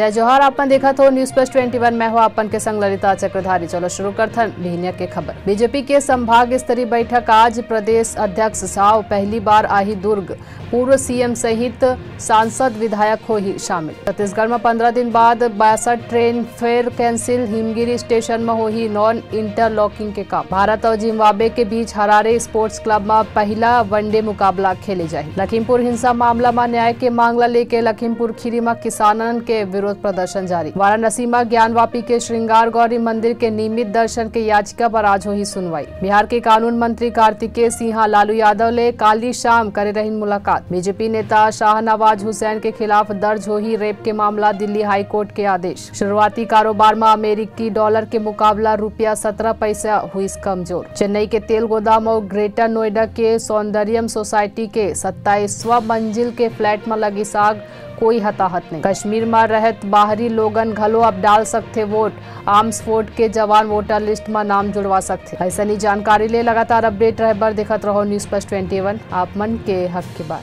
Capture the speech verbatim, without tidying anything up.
जय जोहार, आपन देखत हो News Plus twenty one, मैं हो आपन के संग ललिता चक्रधारी। चलो शुरू करथन बिहनिया के खबर। बीजेपी के संभाग स्तरीय बैठक आज, प्रदेश अध्यक्ष साव पहली बार आही दुर्ग, पूर्व सीएम सहित सांसद विधायक होही शामिल। छत्तीसगढ़ में पंद्रह दिन बाद बासठ ट्रेन फेर कैंसिल, हिमगिरी स्टेशन में होही नॉन इंटरलॉकिंग के काम। भारत और जिम्बाब्वे के बीच हरारे स्पोर्ट्स क्लब में पहला वनडे मुकाबला खेले जाही। लखीमपुर हिंसा मामला में न्याय के मांग ला लेके लखीमपुर खीरी में किसानन के विरोध प्रदर्शन जारी। वाराणसी में ज्ञानवापी के श्रृंगार गौरी मंदिर के नियमित दर्शन के याचिका पर आज होही सुनवाई। बिहार के कानून मंत्री कार्तिकेय सिंह लालू यादव ले काली शाम करे रहिन मुलाकात। बीजेपी नेता शाहनवाज हुसैन के खिलाफ दर्ज होही रेप के मामला, दिल्ली हाई कोर्ट के आदेश। शुरुआती कारोबार में अमेरिकी डॉलर के मुकाबला रुपया सत्रह पैसा हुई कमजोर। चेन्नई के तेल गोदाम और ग्रेटर नोएडा के सौंदर्यम सोसाइटी के सत्ताईसवां मंजिल के फ्लैट में लगी आग, कोई हताहत नहीं। कश्मीर में रहत बाहरी लोगन घलो अब डाल सकथे वोट, आर्म्स फोर्स के जवान वोटर लिस्ट में नाम जुड़वा सकथे। ऐसनी जानकारी ले लगातार अपडेट रहे बर देखत रहो News Plus twenty one, आप मन के हक के बात।